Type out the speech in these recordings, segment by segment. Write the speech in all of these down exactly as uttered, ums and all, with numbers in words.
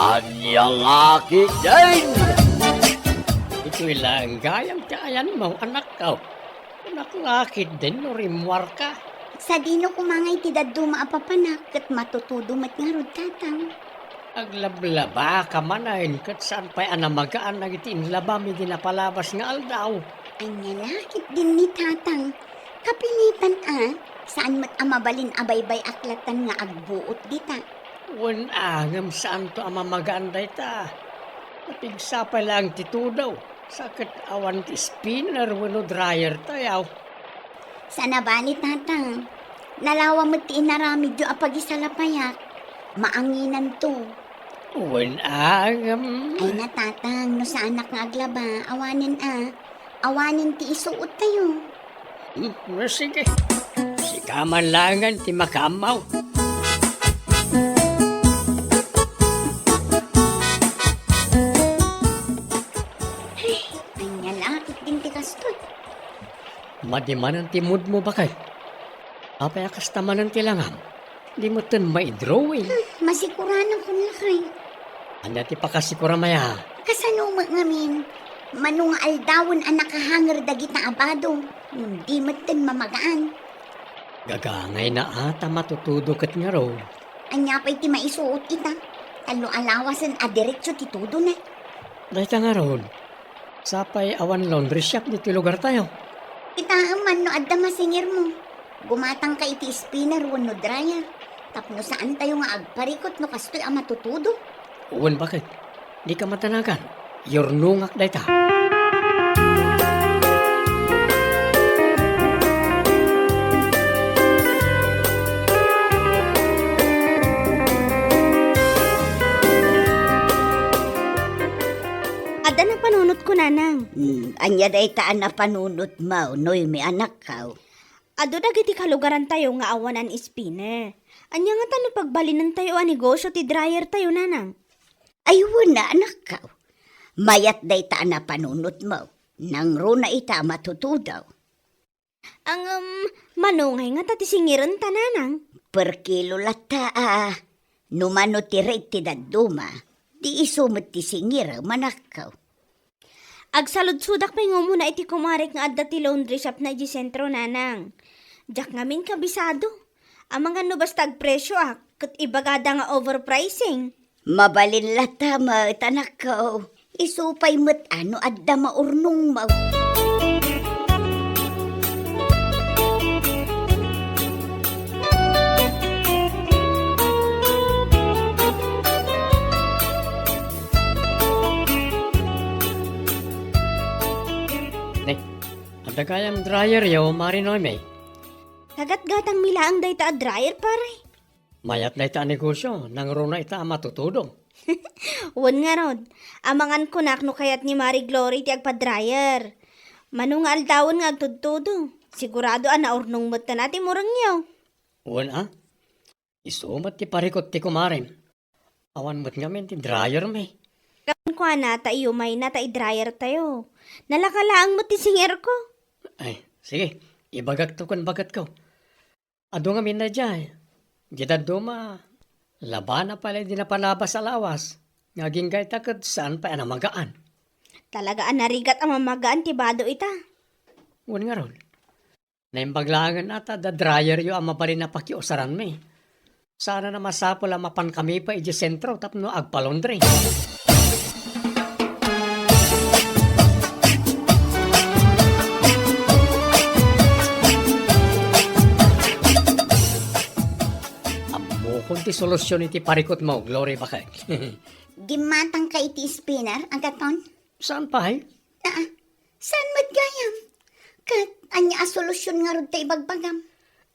Ania la ketdin? Ditoy laeng gayam ti ayanmo, anakko. Kunak la ketdin no rimmuarka. Sadino koma ngay ti dadduma a papanak ket matutudo met ngarud, tatang. Aglablabaka manen ket saan pay a namagaan dagiti inlabam idi napalabas nga aldaw. Ania la ketdin ni tatang? Kapinetan a, saan met a mabalin a baybay-ak latan nga agbuot dita. Wen a, ngem saanto a mamagaan dayta. Napigsa pay laeng ti tudo, sa ket awan ti spinner wenno dryer tayo. Saan a bale, tatang. Nalawa met ti inaramidyo a pagisalapayak. Maanginanto. Wen a, ngem. Ay na, tatang, no saanak nga aglaba, awanen a. Awanen ti isuot tayo. Hmm, no, sige. Sika man laengen ti makaammo. Ay, ania la ketdin ti kastoy? Madi manen ti moodmo, baket. Apay a kasta manen ti langam? Di metten maidrawing. Hmm, masikuranakon lakay. Ania ti pakasikuram aya? Kasano met ngamin? Mano nga aldawen a nakahanger dagita a bado, ngem di metten mamagaan. Gagangayna a ta matutudo ket ngarud. Ania pay ti maisuot ita? Tallo a lawasen a diretso ti tudona. Dayta ngarud, sapay awan laundry shop ditoy lugartayo. Kitaem man no adda masingermo. Gumatangka iti spinner wenno dryer tapno saantayo nga agparikut no kastoy a matutudo. Wen, baket. Dika madanagan. Yurnongak dayta. Adda napanunotko, nanang. Hmm, ania dayta a napanunotmo, Noemi, anakko? Adu dagiti kalugarantayo nga awanan spinner. Ania ngata no pagbalinentayo a negosio ti dryertayo, nanang? Ay, wen a, anakko. Mayat dayta a napanunotmo. Nangruna ita a matutudo. Ngem, mano ngay ngata ti singirenta, nanang? Per kilo latta a. No mano ti rate ti dadduma, di isu met ti singirem, anakko. Agsaludsodak pay nga umuna iti kumarek nga adda ti laundry shopna idiay sentro, nanang. Diak ngamin kabisado. Amangan no basta agpresioak, ket ibagada nga overpricing. Mabalin latta met, anakko. Isu pay met a no adda maurnongmo. Ne, adda gayam dryeryo, Mari Noemi? Kagatgatangmi laeng dayta a dryer, pare. Mayat dayta a negosio, nangruna ita a matutudo. Wen ngarud, amangan kunak no kayat ni Mari Glory ti agpa-dryer. Mano nga aldawen nga agtudtudo, sigurado a naurnong metten a ti murengyo. Wen a, isu met ti parikut ti kumarem. Awan met ngamin ti dryermi. Kuana ta iyumayna ta i-dryertayo. Nalaka laeng met ti singerko. Ay, sige, ibagakto ken bagetko. Adu ngamin daydiay. Diay dadduma, labana pay la idi napalabas a lawas, nga agingga ita ket saan pay a namagaan. Talaga a narigat a mamagaan ti bado ita. Wen ngarud, naimbag laengen a ta adda dryeryo a mabalin a pakiusaranmi. Saan a masapul a mapankami pay idiay sentro tapno agpa-laundry. Ammokon ti solusion iti parikutmo, Glory, baket. Gimmatangka iti spinner, agaton? Saan pay? Aa, saan met gayam? Ket ania a solusion ngarud ta ibagbagam?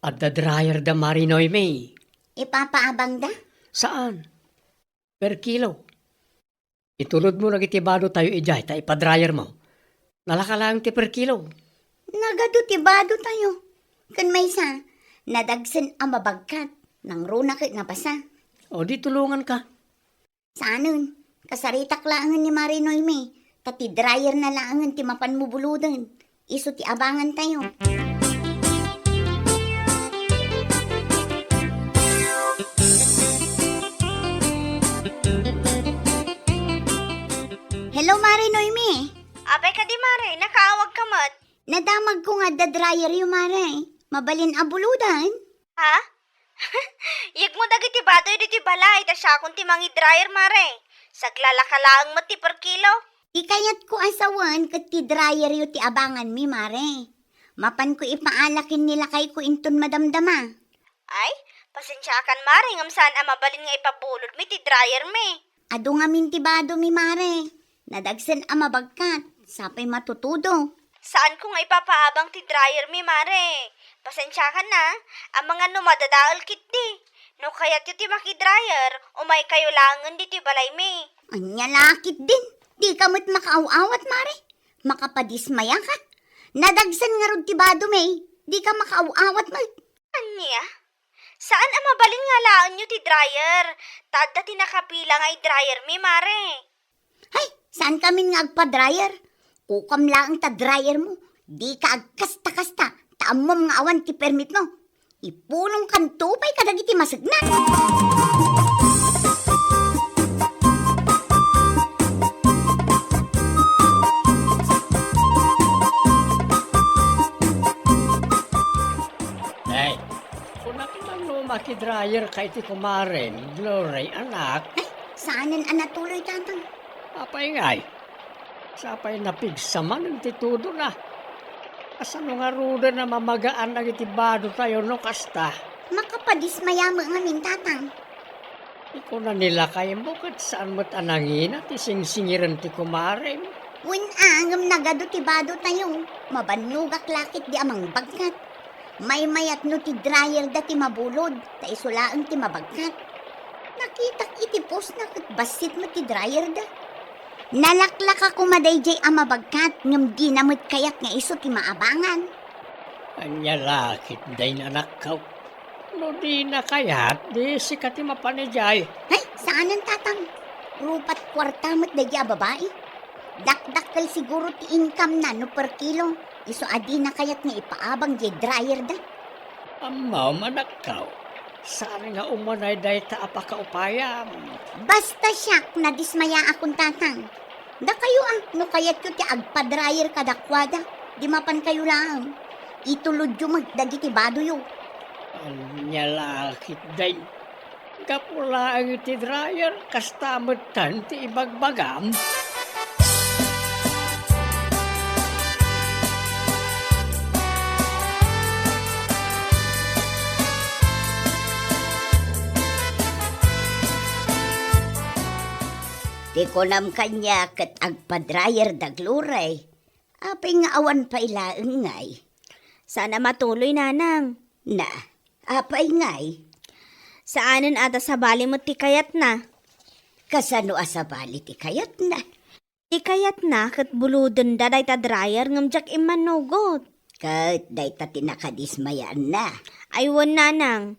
Adda dryer da Mari Noemi. Ipapaabangda? Saan? Per kilo. Itulodmo dagiti badotayo idiay ta ipa-dryermo. Nalaka laeng ti per kilo. Nagadu ti badotayo. Ken maysa, nadagsen a mabagkat, nangruna ket nabasa. O, di tulonganka. Saanen, kasaritak laengen ni Mari Noemi, ta ti dryerna laengen ti mapanmo buloden. Isu ti abangantayo. Mare Noemi. Apay kadi, Mare? Nakaawagka met. Nadamagko nga adda dryeryo, Mare. Mabalin a buloden? Ha? Yegmo dagiti badoy ditoy balay, ta siakon ti mangi-dryer, Mare. Saglalaka laeng met ti per kilo. Ti kayatko a sawen ket ti dryeryo ti abanganmi, Mare. Mapanko ipaala ken ni lakayko inton madamdama. Ay, pasensiakan, Mare, ngem saan a mabalin nga ipabulodmi ti dryermi. Adu ngamin ti badomi, Mare. Nadagsen a mabagkat, sapay matutudo. Saanko nga ipapaabang ti dryermi, Mare. Pasensiakan na, amangan no madadael ketdi. No kayatyo ti maki-dryer, umaykayo laengen ditoy balaymi. Ania la ketdin, dika met makaaw-awat, Mare. Makapadismayaka. Nadagsen ngarud ti badomi, dika makaaw-awat met. Ania? Saan a mabalin nga alaenyo ti dryer? Ta adda ti nakapila nga i-dryermi, Mare. Hay, saankamin nga agpa-dryer? Kukam laeng ta dryermo. Dika agkasta-kasta, ta ammom nga awan ti permitmo. Ipulongkanto pay kadagiti masekna. Ay, kunak man no maki-dryer ka iti kumarem, Glory, anak. Ay, saanen a natuloy, Tatang. Apay ngay? Sapay napigsa manen ti tudona. Kasano ngaruden a mamagaan dagiti badotayo no kasta? Makapadismaya met ngamin, Tatang. Ikuna ni lakaymo ket saan met a nangina ti singsingiren ti kumarem. Wen a, ngem nagadu ti badotayo. Mabannogak la ketdi a mangbagkat. Maymayat no ti dryerda ti mabulod, ta isu laeng ti mabagkat. Nakitak iti postna ket bassit met ti dryerda. Nalaklaka koma daydiay a mabagkat, ngem dina met kayat nga isu ti maabangan. Ania la ketdin, anakko? No dina kayat, di sika ti mapan idiay. Hay, saanen, Tatang. Rupat kuarta met daydiay a babai. Dakdakkel siguro ti income na no per kilo. Isu a dina kayat nga ipaabang diay dryerda. Ammom, anakko, saan nga umanay dayta a pakaupayam? Basta siak, nadismayaakon, Tatang. Dakayo a, no kayatyo ti agpa-dryer kadakuada, di mapankayo laeng. Itulodyo met dagiti badoyo. Ania la ketdin? Gapu laeng iti dryer, kasta metten ti ibagbagam. Ti kunam kaniak ket agpa-dryer da Glory. Apay nga awan pay laeng ngay? Saan a matuloy, Nanang. Na, apay ngay? Saanen a ta sabali met ti kayatna. Kasano a sabali ti kayatna? Ti kayatna ket bulodenda dayta dryer ngem diak immanugot. Ket dayta ti nakadismayaanna. Ay wen, Nanang.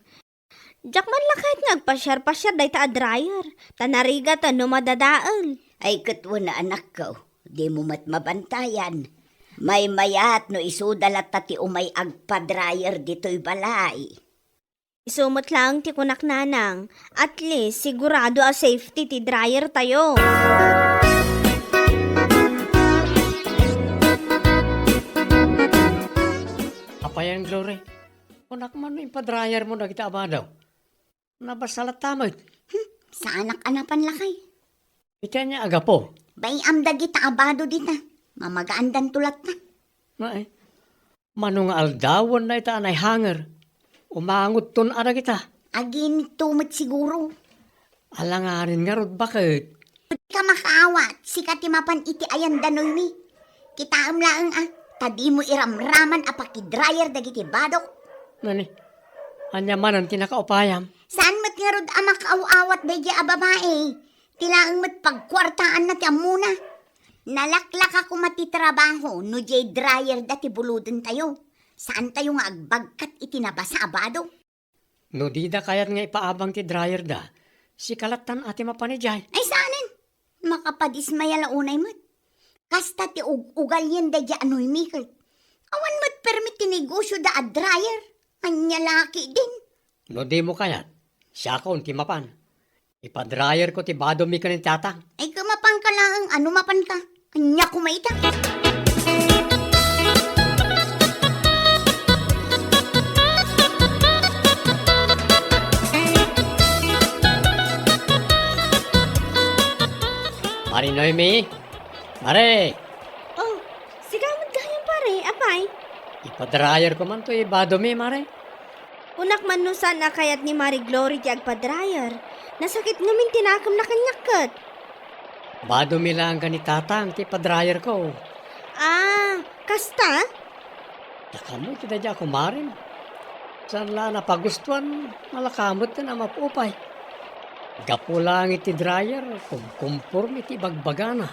Diak man la kayat nga agpasiar-pasiar dayta a dryer, ta narigat no madadael. Ay, ket wen a, anakko, dimo met mabantayan. Maymayat no isuda latta ti umay agpa-dryer ditoy balay. Isu met laeng ti kunak, Nanang. At least, sigurado a safety ti dryer tayo. Apayen, Glory? Kunak man no impa-dryer mo dagiti a bado. Nabasa latta met. Hmm, saanak a napan lakay. Iti ania a gapu? Bay-am dagita a bado dita. Mamagaandanto latta. Ay, mano nga aldawen dayta a naihanger? Umangodton a dagita. Aginto met siguro. Alanganin ngarud baket. Dika makaawat, sika ti mapan iti ayan da Noemi. Kitaem laeng a, ta dimo iramraman a paki-dryer dagiti badok. Nani, ania manen ti nakaupayam? Saan met ngarud a makaaw-awat daydiay a babai? Ti laeng met pagkuartaanna ti ammona. Nalaklaka koma ti trabaho no diay dryer da ti bulodentayo. Saantayo nga agbagkat iti nabasa a bado. No dida kayat nga ipaabang ti dryer da, sika lattan a ti mapan idiay. Ay, saanen? Makapadismaya la unay met. Kasta ti ug-ugalien daydiay a Noemi ket. Awan met permit ti negosio da a dryer. Ania la ketdin? No dimo kayat, siakon ti mapan. Ipa-dryer ko ti badomi ken ni Tatang. Ay, ket mapanka laeng, a no mapanka. Ania koma ita? Mare Noemi? Mare! Oh, sika met gayam, pare. Apay? Ipadrayerko man toy badomi, Mare. Kunak man no saan a kayat ni Mare Glory ti agpadrayer. Nasakit ngamin ti nakemna kaniak ket. Badomi laeng ken ni Tatang ti padrayerko. Ah, kasta? Dakami ti daydi a kumarem. Saan la a napagustuan, malaka met a mapupay. Gapu laeng iti dryer, kumkumporme ti ibagbagana.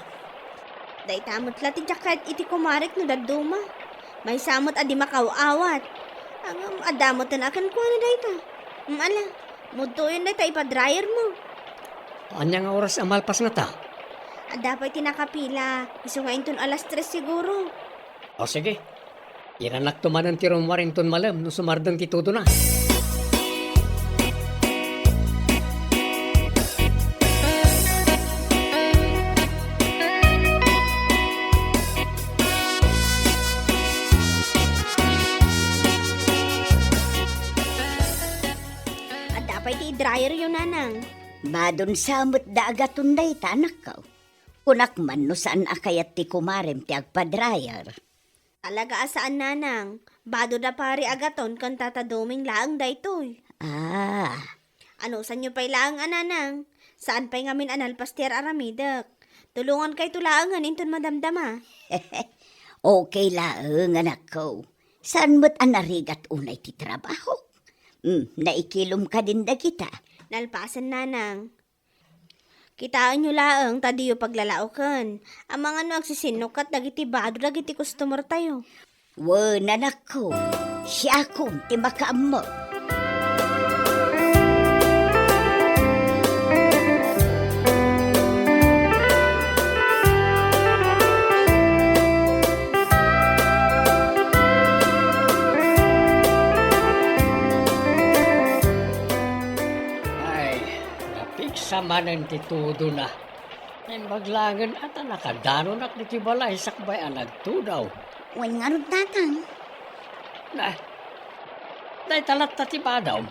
Dayta met la ti diak kayat iti kumarek no dadduma. Maysa met a di makaaw-awat. Ngem adda met a kenkuana dayta. Mm, ala, mudtoyon dayta ipadrayermo. Ania nga oras a malpas ngata? Adda pay ti nakapila, isu nga inton alas tres siguro. O sige, iranakto manen ti rummuar inton malem no sumardeng ti tudona. Adda pay ti dryer yo, Nanang. Badon sa met da agaton dayta, anakko. Kunak man no saan a kayat ti kumarem ti agpa-dryer. Talaga a saan, Nanang. Bado da pari agaton ken Tata Doming laeng daytoy. Ah. Anusanyo pay laeng a, Nanang. Saan pay ngamin a nalpas ti ar-aramidek. Tulongankayto laengen inton madamdama. Okay laeng, anakko. Saan met a narigat unay ti trabahok? Hmm, naikilom kadin dagita? Nalpasen, Nanang. Kitaenyo laeng ta diyo paglalaoken. Amangan no agsisinnokkat dagiti bado dagiti customer tayo. Wen, anakko, siakon ti makaammo. Ay, napigsa manen ti tudona. Naimbag laengen a ta nakadanonak ditoy balay sakbay a nagtudaw. Wen ngarud, Tatang. Na, dayta latta ti badom.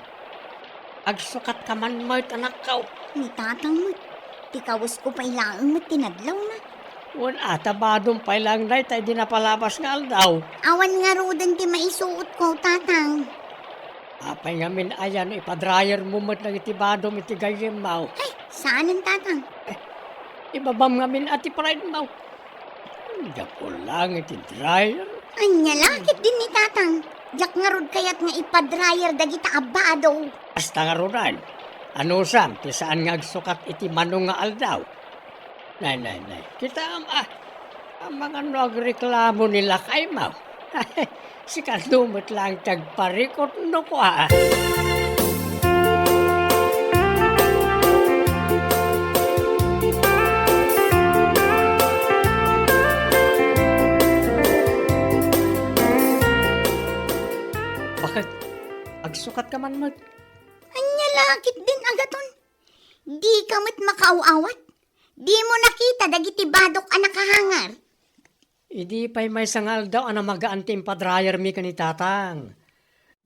Agsukatka man met, anakko. Ni Tatang met, ti kawesko pay laeng met ti nadlawna. Wen a ta badom pay laeng dayta idi napalabas nga aldaw. Awan ngaruden ti maisuotko, Tatang. Apay ngamin aya no ipa-dryer mo met dagiti badom iti gayyemmo? Ay, saanen, Tatang. Eh, ibabam ngamin a ti pride mo. Gapu lang iti dryer. Ania la ketdin ni Tatang. Diak ngarud kayat nga ipa-dryer dagita a bado. Kasta ngaruden. Anusam ti saan nga agsukat iti manong nga aldaw? Nay, nay, nay. Kitaem, ah, amangan no agreklamo ni lakaymo. Sika met laeng ti agparikot no kua. Baket, agsukatka man met? Ania la ketdin agaton? Dika met makaaw-awat? Dimo nakita dagiti badok a nakahangar? Idi pay maysa nga aldaw a namagaan ti impa-dryermi ken ni Tatang.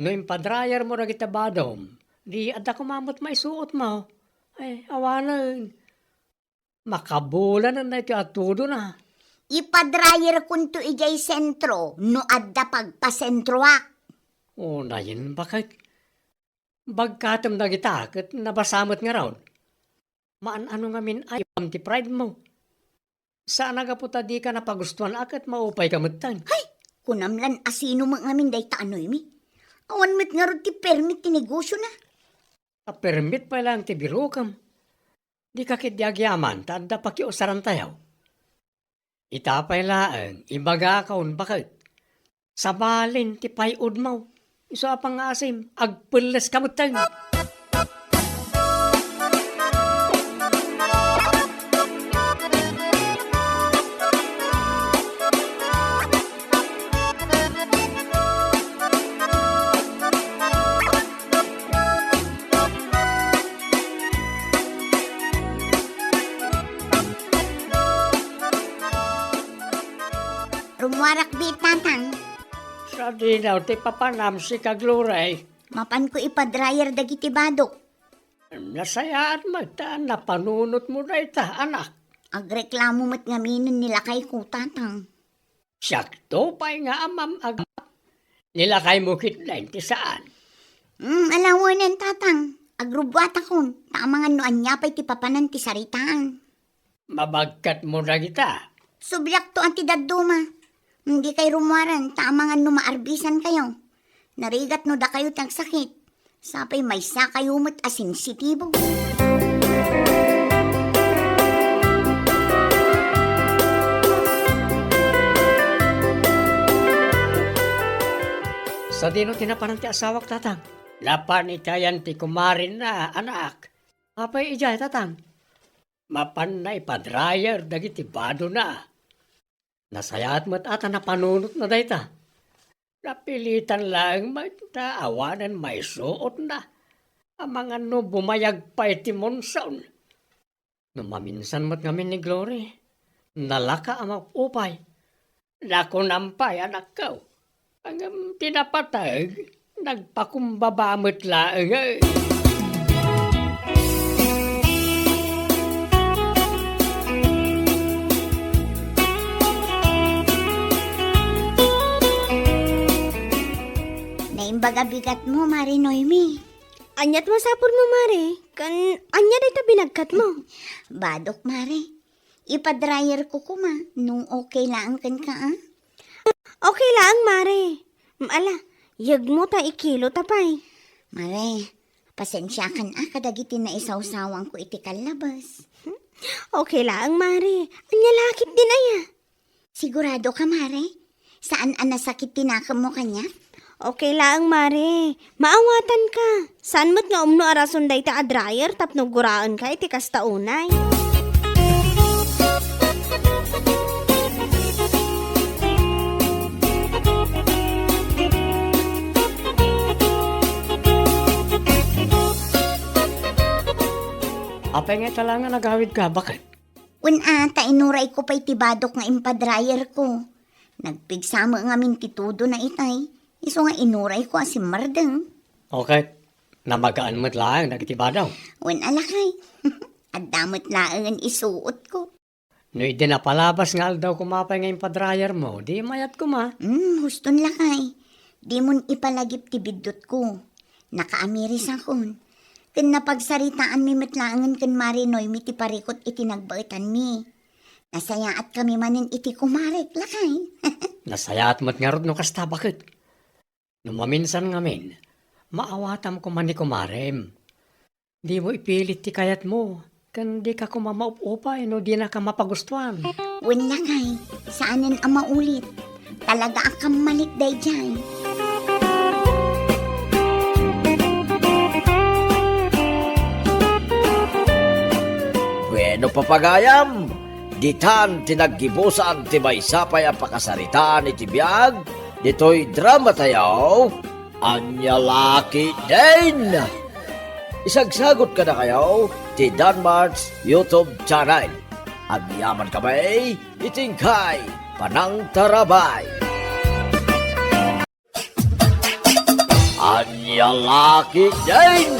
No impa-dryermo dagiti badom, di adda koma met maisuotmo. Ay, awanen. Makabulanen daytoy a tudona. Ipa-dryerkonto idiay sentro no adda pagpasentroak. Unayen, baket. Bagkatem dagita ket nabasa met ngarud. Maan-ano ngamin a ibabam ti pride mo. Saan a gapu ta dika napagustuan a ket maupayka metten. Hay! Kunam lan a sino met ngamin dayta a Noemi. Awan met ngarud ti permit ti negosiona. Ta permit pay laeng ti birokem. Dika ketdi agyaman ta adda pakiusarantayo. Ita pay laeng, ibagakon, baket. Sabalin ti pay-odmo. Isu a pangngaasim, agpelleska metten. Parak biit, Tatang. Sadino ti papanam, sika, Glory? Mapanko ipa-dryer dagiti badok. Nasayaat met ta napanunotmo dayta, anak. Agreklamo met ngaminen ni lakayko, Tatang. Siakto pay nga amam-, ag-, ni lakaymo ketdi ti saan. Mm, alawanen, Tatang. Agrubbuatakon, ta amangan no ania pay ti papanan ti saritaan. Mabagkatmo dagita? Subliakto a ti dadduma. Dikay rummuaren, ta amangan no maarbisankayo. Narigat no dakayo ti agsakit. Sapay maysakayo met a sensitibo. Sadino ti napanan ti asawak, Tatang? Napan itayan ti kumarenna, anak. Apay idiay, Tatang? Mapanna ipa-dryer dagiti badona. Nasayaat met a ta napanunotna dayta. Napilitan laeng met ta awanen maisuotna. Amangan no bumayag pay ti monsoon. No maminsan met ngamin ni Glory, nalaka a maupay. Nakunam pay, anakko. Ngem ti napateg, nagpakumbaba met laeng. Naimbag a bigatmo, Mare Noemi. Ania ti masapulmo, Mare? Ken ania dayta binagkatmo? Badok, Mare. Ipa-dryer ko koma, no okay laeng kenka, a? Okay laeng, Mare. Mm, ala, yegmo ta ikilo ta pay. Mare, pasensiakan a kadagiti naisawsawanko iti kallabes. Okay laeng, Mare. Ania la ketdin aya? Sigurado ka, Mare? Saan a nasakit ti nakemmo kaniak? Okay laeng, Mare. Maawatanka. Saan met nga umno a rason dayta a dryer tapno guraenka iti kasta unay. Apay nga ita la nga nagawidka, baket? Wen a, ta inurayko pay ti badok nga impa-dryer ko. Nagpigsa met ngamin ti tudona itay, isu nga inurayko a simmardeng. Okay, namagaan met laeng dagiti badok. Wen a, lakay. Adda met laengen isuotko. No idi napalabas nga aldaw koma pay nga impa-dryer mo, di mayat koma. Hmm, huston, lakay. Dimon ipalagip ti biddutko. Nakaamirisakon. Ken napagsaritaanmi met laengen ken Mare Noemi ti parikut iti nagbaetanmi. Nasayaatkami manen iti kumarek, lakay. Nasayaat met ngarud no kasta, baket? No maminsan ngamin, maawatam koma ni kumarem. Dimo ipilit ti kayatmo, ken dika koma maup-upay no dinaka mapagustuan. Wen, lakay, saanen a maulit. Talaga a kammalik daydiay. Bueno, papagayam, ditan ti naggibusan ti maysa pay a pakasaritaan iti biag ditoy dramatayo. Ania la ketdin? Isagsagot kadakayo ti Danmart's YouTube channel. Agyamankami iti inkay panangtarabay. Ania la ketdin?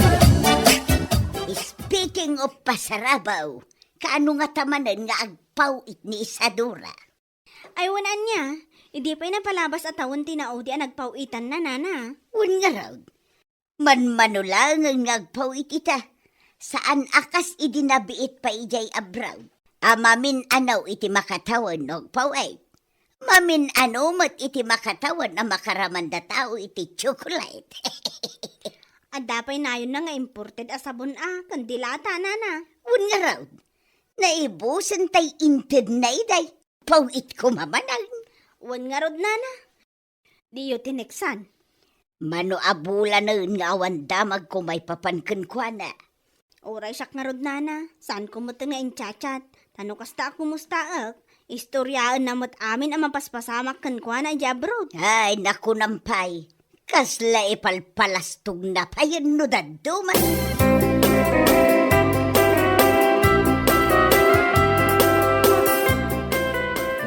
Speaking of pasarabaw, kaano ngata manen nga agpaw-it ni Isadora? Ay, wen ania, idi pay napalabas a tawen ti naudi a nagpaw-itanna, nana. Wen ngarud, manmano laengen nga agpaw-it ita. Saan a kas idi nabiit pay idiay abroad a mamin-ano iti makatawen no agpaw-it. Mamin-ano met iti makatawen a makaramanda tao iti tsokolate. Adda pay nayonna nga imported a sabon a, ken dilata, nana. Wen ngarud, naibusen tay intedna idiay. Paw-it koma manen. Wen ngarud, nana. Diyo tineksan. Mano a bulanen nga awan damagko maipapan kenkuana. Uray siak ngarud, nana. Saanko met nga in-chat-chat. Ta no kasta a kumustaek, istoryaenna met amin a mapaspasamak kenkuana idiay abroad. Ay, nakunam pay. Kasla ipalpalastogna payen no dadduma.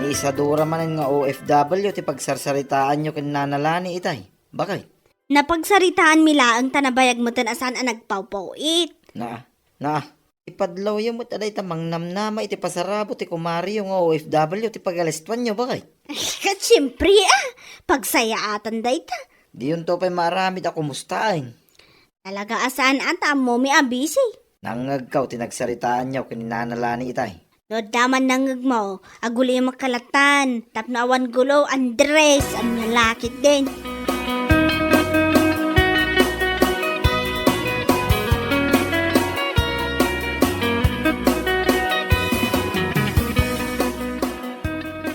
Ni Isadora manen nga O F W ti pagsarsaritaanyo ken Nana Lani itay. Bakay? Napagsaritaanmi laeng ta nabayag metten a saan a nagpawpaw-it. Naa, naa. Ipadlawyo met a dayta mangnamnama iti pasarabo ti kumareyo nga O F W ti pagalestuanyo, bakay? Ay, ket siempre, ah! Pagsayaatan dayta. Diyonto pay maaramid a kumustaen. Talaga a saan a ta ammomi a busy. Nangngegko ti nagsaritaanyo ken ni Nana Lani itay. No adda man nangngegmo, agulimek ka lattan, tapno awan gulo, Andres, ania la ketdin.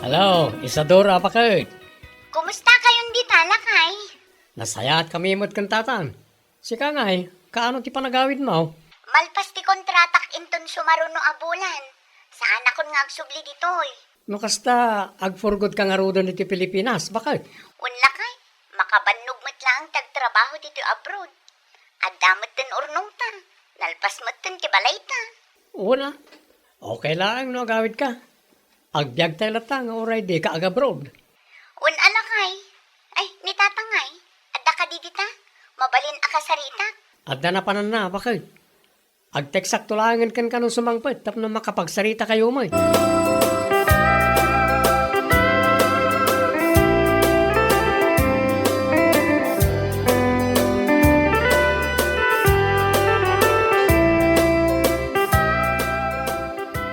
Hello, Isadora, a baket. Kumusta kayon dita, lakay? Nasayaat kami met ken tatang. Sika ngay, kaano ti panagawidmo? Malpas ti kontratak inton sumaruno a bulan. Saanakon nga agsubli ditoy. No kasta, agpurgod ka ngaruden iti Pilipinas, baket? Wen lakay, makabannog met laeng ti agtrabaho ditoy abroad. Adda metten urnongta, nalpas metten ti balayta. Wen a, okay laeng no agawidka. Agbiagtay latta nga uray dika agabroad. Wen a lakay. Ay, ni tatang ngay, adda kadi dita? Mabalin a kasaritak? Adda napananna, baket. Agteksakto laengen kenka no sumangpet tapno makapagsaritakayo met.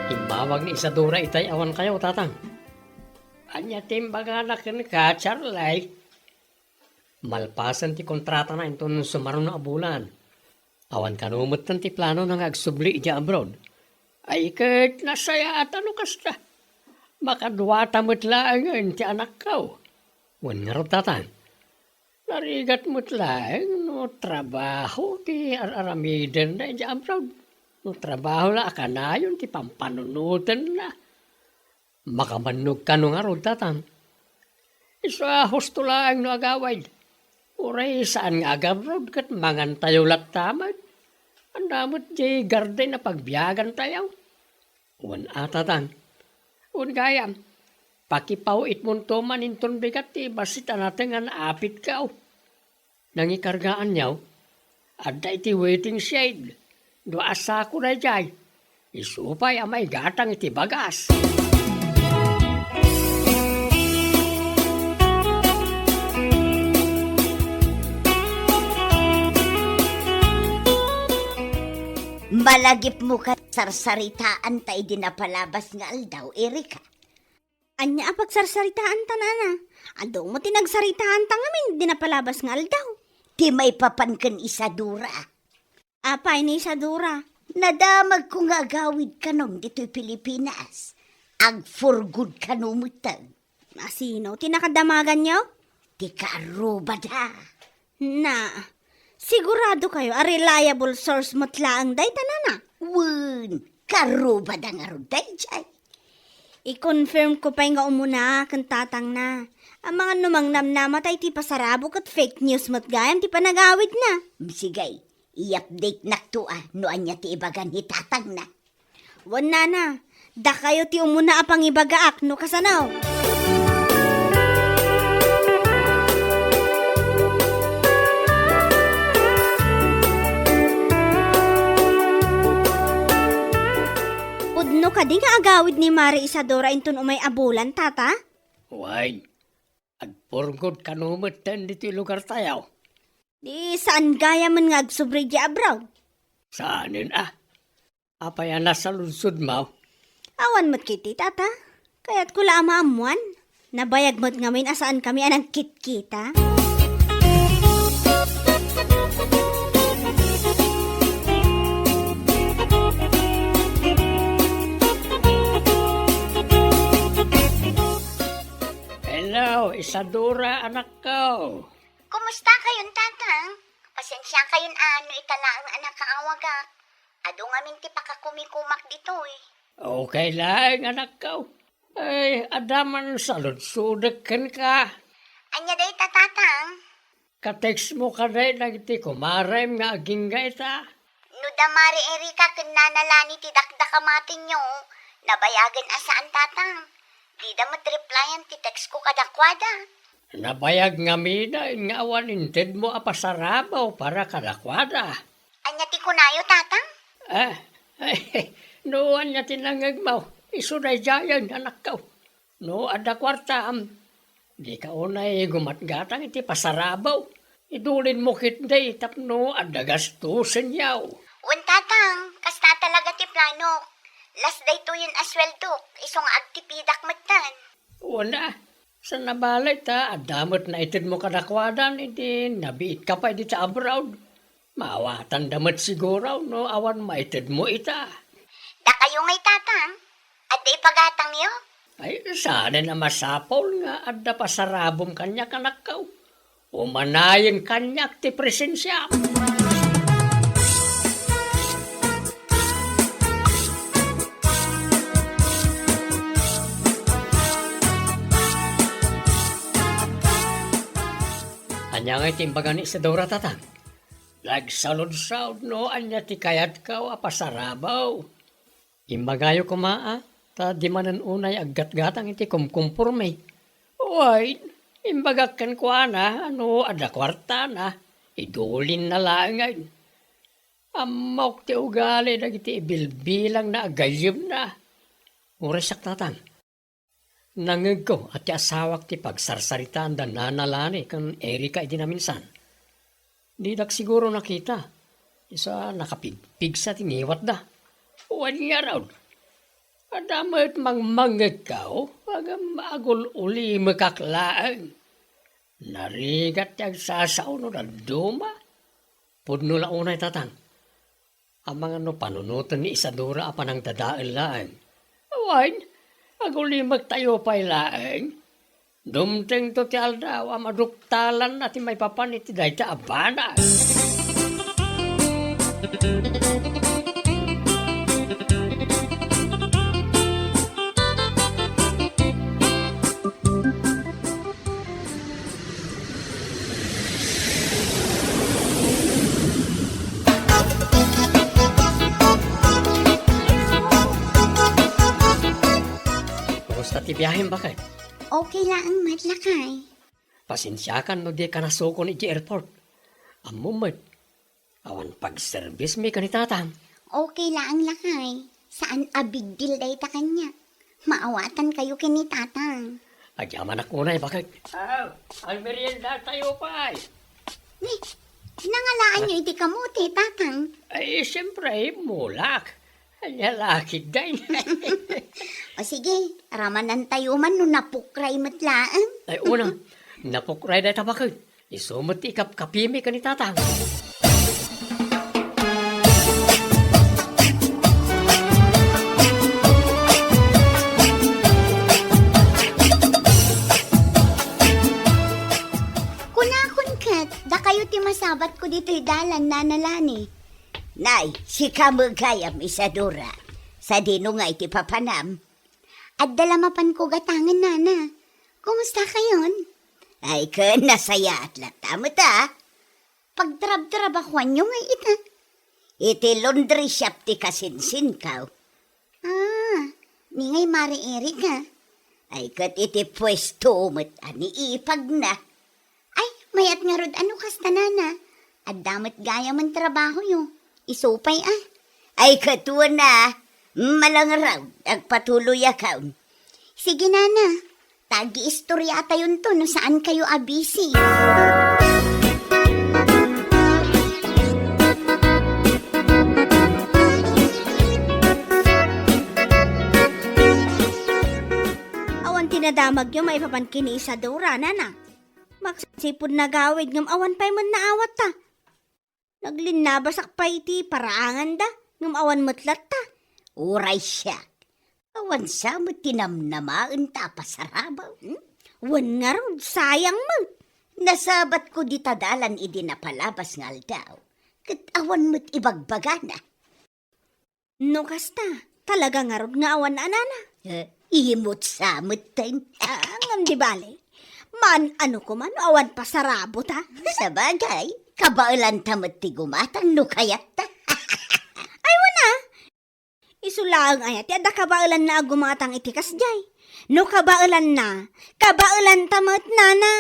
Immawag ni Isadora itay awan kayo, tatang. Ania ti imbagana kenka, Charlie? Malpasen ti kontratana inton sumaruno a bulan. Awan kano metten ti planona nga agsubli idiay abroad. Ay, ket nasayaat no kasta. Makaduata met laengen ti anakko. Wen ngarud, tatang. Narigat met laeng no trabaho ti ar-aramidenna idiay abroad. No trabaho la a kanayon ti pampanunotenna. Makabannog kano ngarud, tatang. Isu a husto laeng no agawid. Uray saan nga agabroad ket mangantayo latta met. Ania met diay garden a pagbiagantayo? Wen a, tatang. Wen gayam, pakipaw-itmonto man inton bigat ti bassit a natengan a apitko. Nangikargaanyo, adda iti waiting shed. Dua a sako daydiay. Isu pay a maigatang iti bagas. Malagipmo ket sarsaritaanta idi napalabas nga aldaw, Erika. Ania a pagsarsaritaanta, nana? Adu met ti nagsaritaanta ngamin idi napalabas nga aldaw. Ti maipapan ken Isadora. Apay ni Isadora? Nadamagko nga agawid kanon ditoy Pilipinas. Agpurgod kano metten. Asino ti nakadamaganyo? Ti kaarrubada. Na, sigurado kayo a reliable source met laeng dayta, nana? Wen, kaarrubada ngarud daydiay. I-confirm ko pay nga umuna ken tatangna. Amangan no mangnamnama ta iti pasarabo ket fake news met gayam ti panagawidna. Sige, i-update nakto a no ania ti ibaga ni tatangna. Wen, nana, dakayo ti umuna a pangibagaak no kasano. Pudno kadi nga agawid ni Mari Isadora inton umay a bulan, tata? Wen, agpurgod kano metten ditoy lugartayo. Di saan gayamen nga agsubli idiay abroad? Saanen a. Apay a nasaludsodmo? Awan met ketdi, tata. Kayatko la a maammoan. Nabayag met ngamin a saankami a nagkitkita. Hello, Isadora, anakko. Kumusta kayon, tatang? Pasensia kayon a no ita laeng a nakaawagak. Adu ngamin ti pakakumikumak ditoy. Okay laeng, anakko. Ay, adda man saludsodek kenka. Ania dayta, tatang? Ka-textmo kadi dagiti kumarem nga agingga ita? No da Mari Erika ken Nana Lani ti dakdakamatenyo, nabayagen a saan, tatang. Dida met replyan ti text ko kadakuada. Nabayag ngamin nga awan intedmo a pasarabaw para kadakuada. Ania ti kunayo, Tatang? Ah, no ania ti nangngegmo, isu daydiayen, anakko. No adda kuartam, dika unay gumatgatang iti pasarabaw. Idulinmo ketdi tapno adda gastusenyo. Wen, Tatang, kasta talaga ti planok. Las daytoyen a sueldok, isu nga agtipidak metten. Wen a, saan a bale ta adda met naitedmo kadakuada idi nabiitka pay dita abroad. Maawatanda met siguro no awan maitedmo ita. Dakayo ngay, Tatang, adda ipagatangyo? Ay, saanen a masapul nga adda pasarabom kaniak, anakko. Umanayen kaniak ti presensiam. Ania ngay ti imbaga ni Isidora, Tatang? Nagsaludsod no ania ti kayatko a pasarabaw. Imbagayo koma a, ta di manen unay aggatgatang iti kumkumporme. Wen, imbagak kenkuana a no adda kuartana, idulinna laengen. Ammok ti ugali dagiti ibilbilangna a gayyemna. Uray siak, Tatang. Nangngegko a ti asawak ti pagsarsaritaanda Nana Lani ken Erika idi naminsan. Didak siguro nakita. Isu a nakapigpigsa ti ngiwatda. Wen ngarud, adda met mangmangngegko, ngem agul-ulimekak laeng. Narigat ti agsasao no dadduma. Pudno la unay, Tatang. Amangan no panunoten ni Isadora a panangdadael laeng. Wen, agulimektayo pay laeng. Dumtengto ti aldaw a maduktalanna ti maipapan iti dayta a banag. Kumusta ti biahem, baket? Okay laeng met, lakay. Pasensiakan no dika nasukon iti airport. Ammom met, awan pagserbismi ken ni Tatang. Okay laeng, lakay. Saan a big deal dayta kaniak. Maawatankayo ken ni Tatang. Agyamanak unay, baket. Aw, agmeriendatayo pay. Ni, nangalaanyo iti kamote, Tatang? Ay, siyempre, mulak. Ania la ketdin? O sige, ramanantayo man no napukray met laeng. Ay, una, napukray dayta, baket. Isu met ti ikapkapimi ken ni Tatang. Kunakon ket, dakayo ti masabatko ditoy dalan, Nana Lani. Nay, sika met gayam, Isadora. Sadino ngay ti papanam? Adda la mapanko gatangen, Nana. Kumustakayon? Ay, ken nasayaat latta met a. Pagtrabtrabahuanyo ngay ita? Iti laundry shop ti kasinsinko. Ah, ni ngay Mare Erika? Ay, ket iti puesto met a ni ipagna. Ay, mayat ngarud a no kasta, Nana. Adda met gayamen trabahoyo. Isu pay a. Ay, ket wen a. Malangraw, agpatuloyakon. Sige, Nana. Ta agiistoriatayonto no saankayo a busy. Awan ti nadamagyo maipapan ken ni Isadora, Nana. Maksipud nagawid ngem awan pay met naawatta. Naglinnabasak pay iti paraanganda, ngem awan met latta. Uray siak, awan sa met ti namnamaenta a pasarabaw, hmm? Wen ngarud, sayang met. Nasabatko dita dalan idi napalabas nga aldaw, ket awan met ibagbagana. No kasta, talaga ngarud nga awan a nana. Eh, imot sa metten. Ah, ngem di bale. Maan-ano koma no awan pasarabota? Sabagay, kabaelanta met ti gumatang no kayatta. Ay, wen a. Isu laeng aya ti adda kabaelanna a gumatang iti kasdiay. No kabaelanna, kabaelanta met, nana.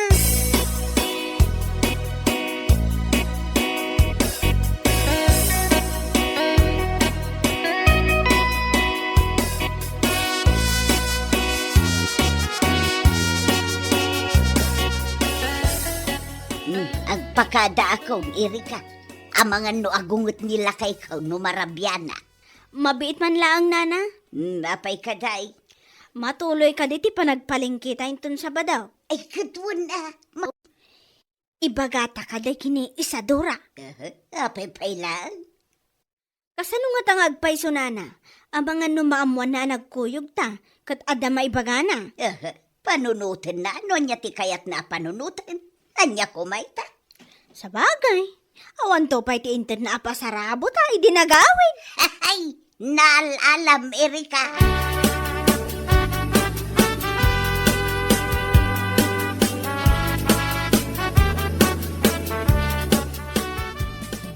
Hmm, agpakadaakon, Erika. Amangan no agunget ni lakayko no marabianak. Mabiit man laeng, nana. Hmm, apay kadi? Matuloy kadi ti panagpalengketa inton Sabado? Ay, ket wen a. Ma- Ibagata kadi ken ni Isadora. Aha, apay pay laeng? Kasano ngata nga agpayso, nana? Amangan no maammoanna a nagkuyogta, ket adda maibagana. Aha, panunotenna, no ania ti kayatna a panunoten? Ania koma ita? Sabagay, awanto pay ti intedna a pasarabota idi nagawid. Ay, naal-alam, Erika.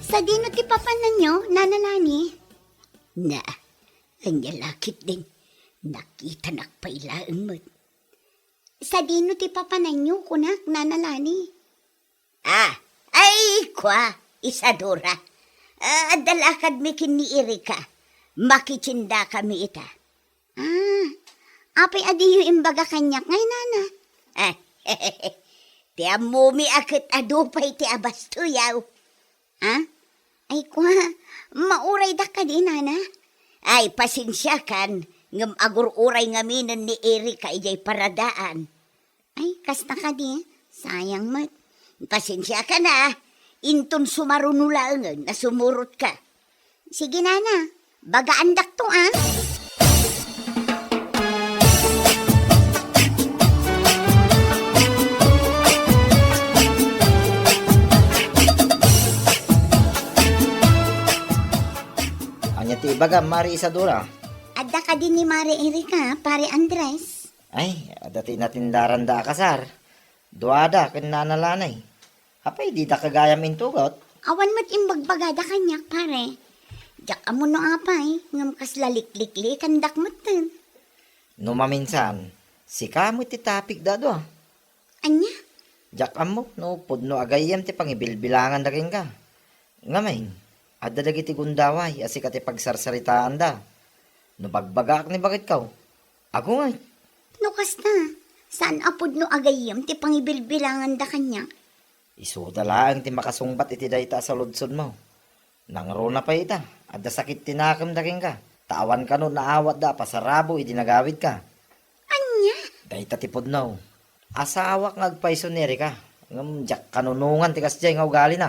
Sadino ti papananyo, Nana Lani? Na, ania la ketdin, nakitanak pay laeng met. Sadino ti papananyo, kunak, Nana Lani? Ah, ay, kua, Isadora. Ah, adda lakadmi ken ni Erika. Makitiendakami ita. Ah, apay a diyo imbaga kaniak ngay, nana? Ah, ti ammomi a ket adu pay ti abastoyaw. Ah? Ay, kua, mauraydak kadi, nana? Ay, pasensiakan, ngem agur-uray ngaminen ni Erika idiay paradaan. Ay, kasta kadi, sayang met. Pasensiakan a, inton sumaruno laengen a sumurotka. Sige, nana, bagaandakto, ah. Ania ti ibagam, Mari Isadora? Adda kadi ni Mari Erika, Pare Andres? Ay, adda ti natindaranda a kasar. Duada ken Nana Lani. Apay, dida gayam intugot? Awan met imbagbagada kaniak, pare. Diak ammo no apay, ngem kasla likliklikandak metten. No maminsan, sika met ti tapigda a dua. Ania? Diak ammo no pudno a gayyem ti pangibilbilanganda kenka. Ngamin, adda dagiti gundaway a sika ti pagsarsaritaanda. No bagbagaak ni baketko, agunget. No kasta, saan a pudno a gayyem ti pangibilbilanganda kaniak? Isuda laeng ti makasungbat iti dayta a saludsodmo. Nangruna pay ita, adda sakit ti nakemda kenka, ta awan kano naawatda a pasarabo idi nagawidka. Ania? Dayta ti pudno. Asawak nga agpayso ni Erika, ngem diak kanunongan ti kasdiay nga ugalina.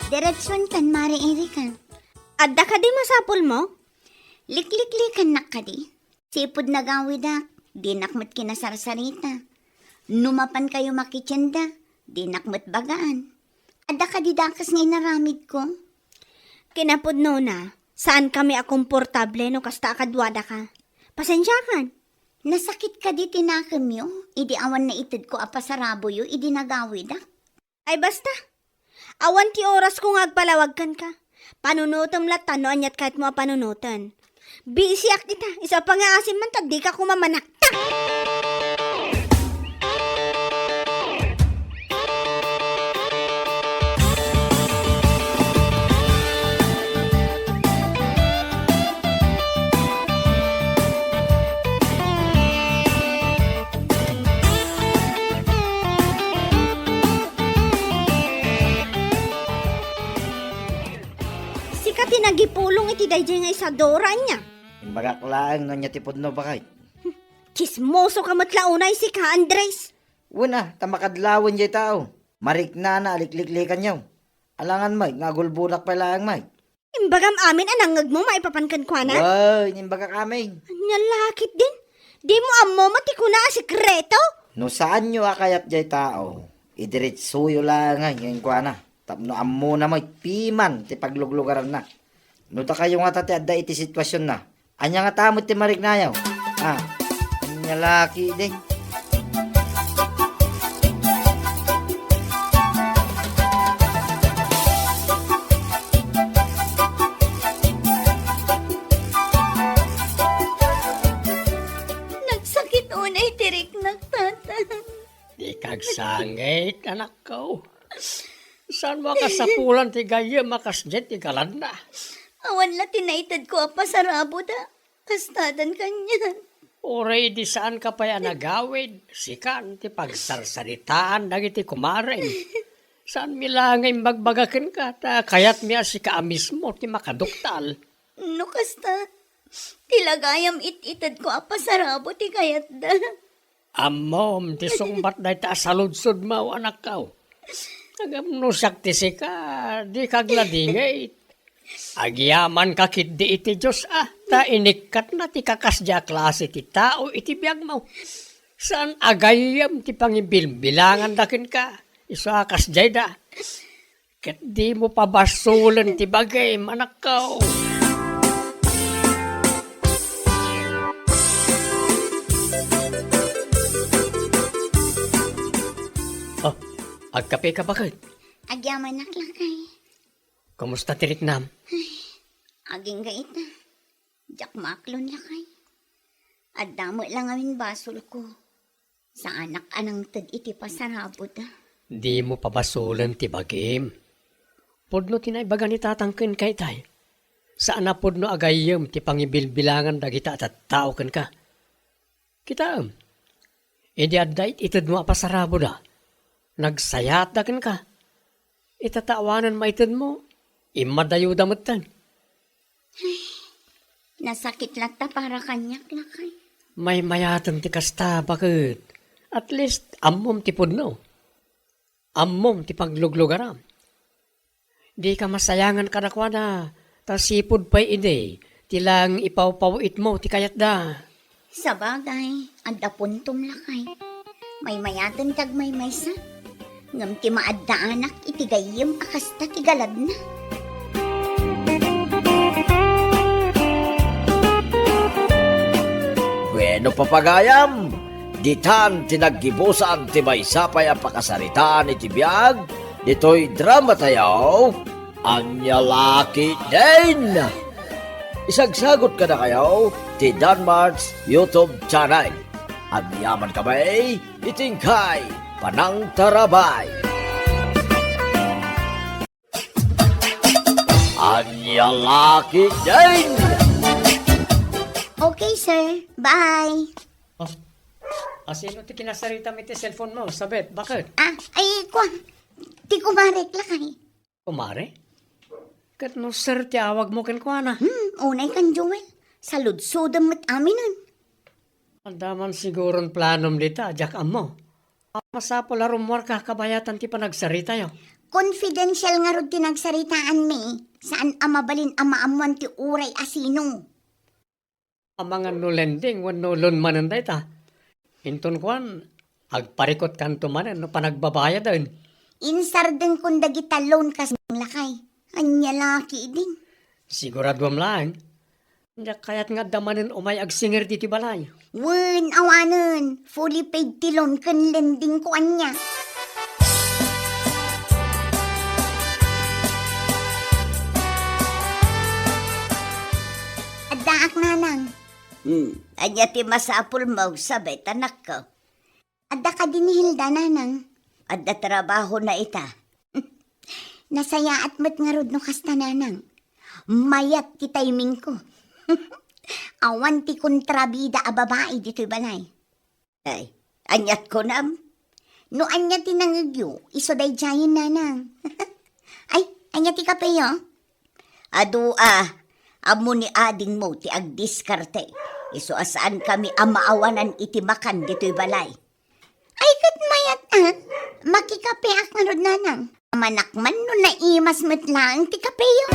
Diretsuenkan, Mare Erika. Adda kadi masapulmo? Likliklikannak kadi. Sipud nagawidak, dinak met kinasarsarita. No mapankayo makitienda, dinak met bagaan. Adda kadi dakes nga inaramidko? Kinapudnona, saankami a komportable no kasta a kaduadaka. Pasensiakan. Nasakit kadi ti nakemyo idi awan naitedko a pasaraboyo idi nagawidak? Ay, basta. Awan ti orasko nga agpalawag kenka. Panunotem latta no aniat kayatmo a panunoten. Bisiak ita, isu a pangngaasim man ta dika koma manakta. Sika ti nagipulong iti daydiay nga Isadora, ania? Imbagak laeng no ania ti pudno, baket. Tsismoso ka met la unay sika, Andres. Wen a, ta makadlawen jay tao. Mariknana a likliklikanyo. Alangan met nga agulbonak pay laeng met. Imbagam amin a nangngegmo maipapan kenkuana? Wen, imbagak amin. Ania la ketdin? Dimo ammo met ti kuna a sekreto? No saanyo a kayat jay tao, idiretsoyo laeng kenkuana. Tapno ammona met piman ti pagluglugaranna. No dakayo ngata ti adda iti situasionna, ania ngata met ti mariknayo? Ah, ania la ketdin? Ikagsangit, anakko. Saan mo a kasapulan ti gayyem a kasdiay ti galadna? Awan la ti naitedko a pasarabut a kastadan kanian. Uray idi saanka pay a nagawid, sikan ti pagsarsaritaan dagiti kumarem. Saanmi la nga imbagbaga kenka, ta kayatmi a sika a mismo ti makaduktal. No kasta, ti la gayam it-itedko a pasarabut ti kayatda. Ammom ti sungbat dayta a saludsodmo, anakko. Ngem no siak ti sika, dika agladingit. Agyamanka ketdi iti Dios a, ta inikkatna ti kakasdiay a klase ti tao iti biagmo. Saan a gayyem ti pangibilbilanganda kenka, isu a kasdiayda. Ket dimo pabasolen ti bagim, anakko. Oh, agkapeka, baket? Agyamanak, lakay. Kumusta ti riknam? Ay, agingga ita. Diak maaklon, lakay. Adda met la ngamin basolko. Saanak a nangted iti pasarabut a. Dimo pabasolen ti bagim. Pudno ti naibaga ni tatang kenka itay. Saan a pudno a gayyem ti pangibilbilangan dagita a tattao kenka. Kitaem, idi adda it-itedmo a pasarabuda, nagsayaatda kenka. Ita ta awanen maitedmo, immadayoda metten. Ay, nasakit latta para kaniak, lakay. Maymayaten ti kasta, baket. At least, ammom ti pudno. Ammom ti pagluglugaram. Dika masayangan kadakuada, ta sipud pay idi, ti lang ipawpawitmo ti kayatda. Sabagay, adda puntom, lakay. Maymayaten ti agmaymaysa. Ngem ti maaddaanak iti gayyem a kasta ti galadna. Bueno, papagayam, ditan ti naggibusan ti maysa pay a pakasaritaan iti biag ditoy dramatayo, Ania La Ketdin. Isagsagut kadakayo ti Danmart's YouTube channel. Agyaman kami iti inkay panangtarabay. Ania La Ketdin! Okay, sir. Bye. Oh, asino ti kinasaritam iti cellphone mo, Sabet? Baket? Ah, ay, kuan. Ti kumarek, lakay. Kumare? Ket no sir ti awagmo kenkuana? Hmm, unay kan Joel. Saludsodem met aminen. Adda man siguron planom dita, diak ammo. Masapul a rummuarka kabayatan ti panagsaritayo. Confidential ngarud ti nagsaritaanmi. Saan a mabalin a maammuan ti uray a sino. Amangan no lending wenno loan manen dayta. Inton kuan, agparikutkanto manen no panagbabayaden. Insardengkon dagita loan kas lakay. Ania La Ketdin? Siguraduam laeng. Diak kayat nga adda manen umay agsingir ditoy balay. Wen, awanen. Fully paid ti loan ken lending ko ania. Addaak, nanang. Hmm, ania ti masapulmo, Sabet, anakko? Adda kadi ni Hilda, nanang? Adda trabahona ita. Nasayaat met ngarud no kasta, nanang. Mayat ti timingko. Awan ti kontrabida a babai ditoy balay. Ay, aniat kunam? No ania ti nangegyo, isu daydiayen, nanang. Ay, ania ti kapeyo? Adu a, ammo ni adingmo ti agdiskarte. Isu a saankami a maawanan iti makan ditoy balay. Ay, ket mayat a. Makikapeak ngarud, nanang. Manak man no naimas met laeng ti kapeyo.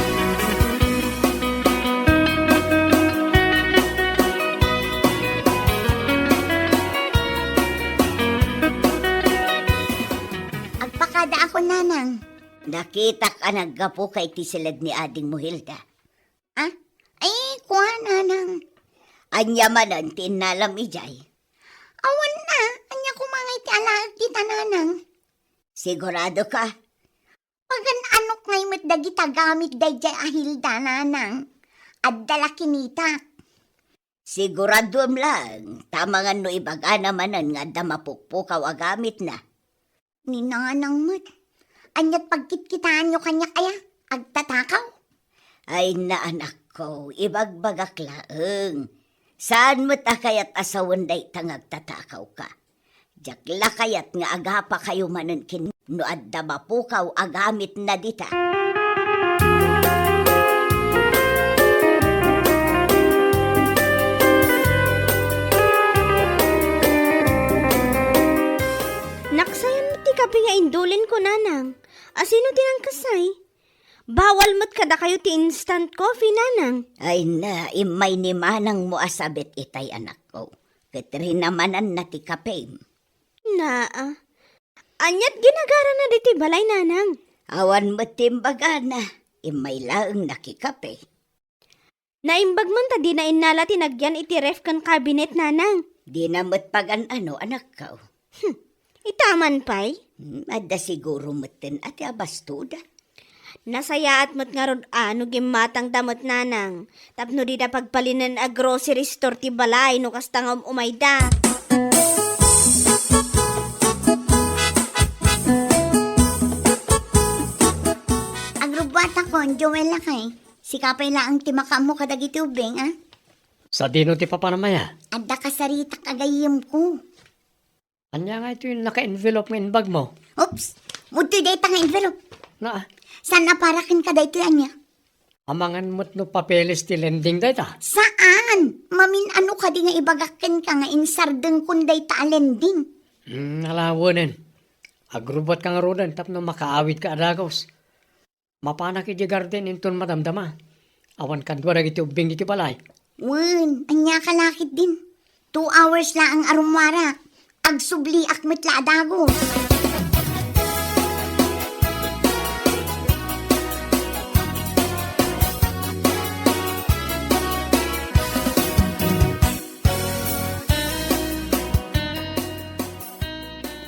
Agpakada ako, nanang. Nakitak a naggapuka iti siled ni adingmo, Hilda. Ah? Ay, kua, nanang. Ania manen ti innalam idiay? Awan a, ania koma ngay ti alaek dita, nanang? Sigurado ka? Pagan-anok ngay met dagita gamit daydiay a Hilda, nanang. Adda la kinitak. Siguraduem laeng, ta amangan no ibagana manen nga adda mapukpukaw a gamitna. Ni Nanang met. Ania't pagkitkitaanyo kaniak aya? Agtatakaw? Ay na, anakko, ibagbagak laeng. Saan met a kayat a sawen dayta nga agtatakawka. Diak la kayat nga agapakayo manen ken no adda mapukaw a gamitna dita. Naksayan met ti kape nga indulenko, Nanang. Asino ti nangkasay? Bawal met kadakayo ti instant coffee, Nanang. Ay na, immay ni manangmo a sabit itay, anakko. Ket rinamananna ti kapem. Naa. Ania't ginagarana ditoy balay, Nanang? Awan met ti imbagana. Immay laeng nakikape. Naimbag man ta dina innala ti nagyan iti ref ken cabinet, Nanang. Dina met pagan-ano, anakko. Hmm. Ita man pay? Hmm, adda siguro metten a ti abastoda. Nasayaat met ngarud a no gimmatangda met, Nanang, tapno dida pagbalinen a grocery store ti balay no kasta nga um-umayda. Agrubbuatakon, Joel, lakay. Sika pay laeng ti makaammo kadagiti ubbing, a? Sadino ti papanam aya? Adda kasaritak a gayyemko. Ania ngay toy naka-envelope nga imbagmo? Oops! Udtoy dayta nga envelope. Naa. Saan a para kenka daytoy ania? Amangan met no papeles ti lending dayta? Saan? Mamin-ano kadi nga ibagak kenka nga insardengkon dayta a lending? Hmm, ala, wenen. Agrubbuatka ngaruden tapno makaawidka a dagus. Mapanak idiay garden inton madamdama. Awan kadua dagiti ubbing iti balay. Wen, aniaka la ketdin? Two hours laeng a rummuarak. Agsubliak met la a dagus.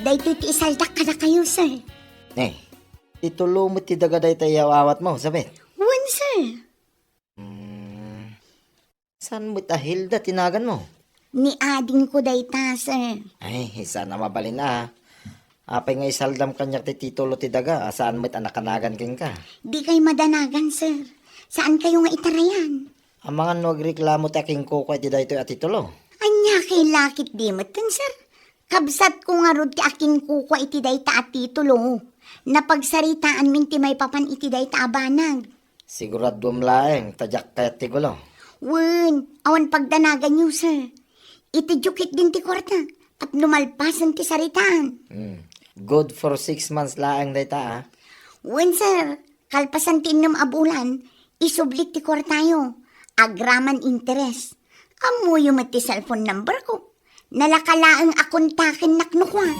Daytoy ti isaldak kadakayo, sir. Eh, Ti tulo met ti daga dayta a yaw-awatmo, Sabet? Wen, sir. Hmm. Saan met a Hilda ti naganmo? Ni adingko dayta, sir. Ay, saan a mabalin a. Apay nga isaldam kaniak ti titulo ti daga a saan met a nakanagan kenka? Dikay madanagan, sir. Saankayo nga itarayan. Amangan no agreklamo ti akinkukua iti daytoy a titulo? Ania kay lakit di metten, sir? Kabsatko ngarud ti akinkukua iti dayta a titulo. Napagsaritaanmin ti maipapan iti dayta a banag. Siguraduem laeng ta diak kayat ti gulo. Wen, awan pagdanaganyo, sir. Itiyo ketdin ti kuarta, tapno malpasen ti saritaan. Hmm. Good for six months laeng dayta, a. Wen, sir. Kalpasan ti innem a bulan, isublik ti kuartayo. Agraman interes. Ammoyo met ti cellphone number ko. Nalaka laeng a kontakennak no kua.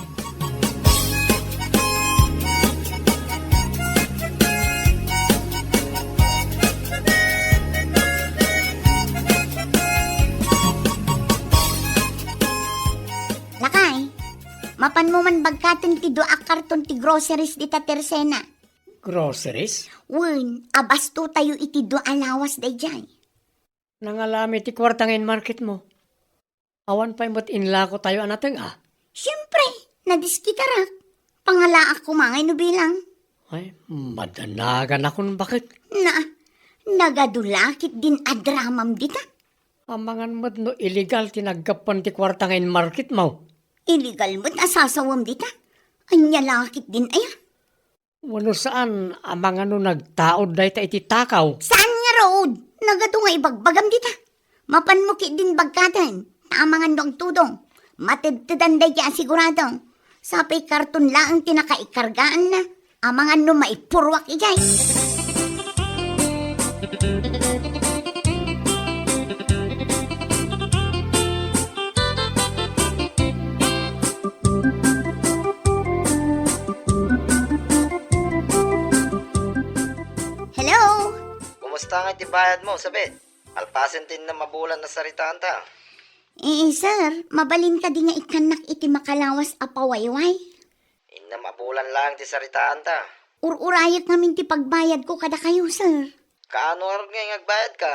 Lakay, mapanmo man bagkaten ti dua a karton ti groceries dita Tersena. Groceries? Wen, abastotayo iti dua a lawas daydiay. Nangalami ti kuarta nga in-marketmo. Awan pay met inlakotayo a nateng-a. Siempre, nadiskitarak. Pangalaak koma ngay no bilang. Ay, madanaganakon baket. Na, nagadu la ketdin a dramam dita. Amangan met no illegal ti naggapuan ti kuarta nga in-marketmo. Illegal met a sasawem dita. Ania la ketdin aya? Wenno saan, amangan no nagtaud dayta iti takaw? Saan ngarud? Nagadu nga ibagbagam dita. Mapanmo ketdin bagkaten, ta amangan no agtudong. Matedtedan daydiay a sigurado. Sapay karton laeng ti nakaikargaanna. Amangan no maipurruak idiay. Hello? Kumusta nga iti bayadmo, Sabet? Malpasen ti innem a bulan a saritaanta. Eh, sir, mabalin kadi nga ikkannak iti makalawas a pawayway? Innem a bulan laeng ti saritaanta. Ur-urayek ngamin ti pagbayadko kadakayo, sir. Kaano ngarud nga agbayadka?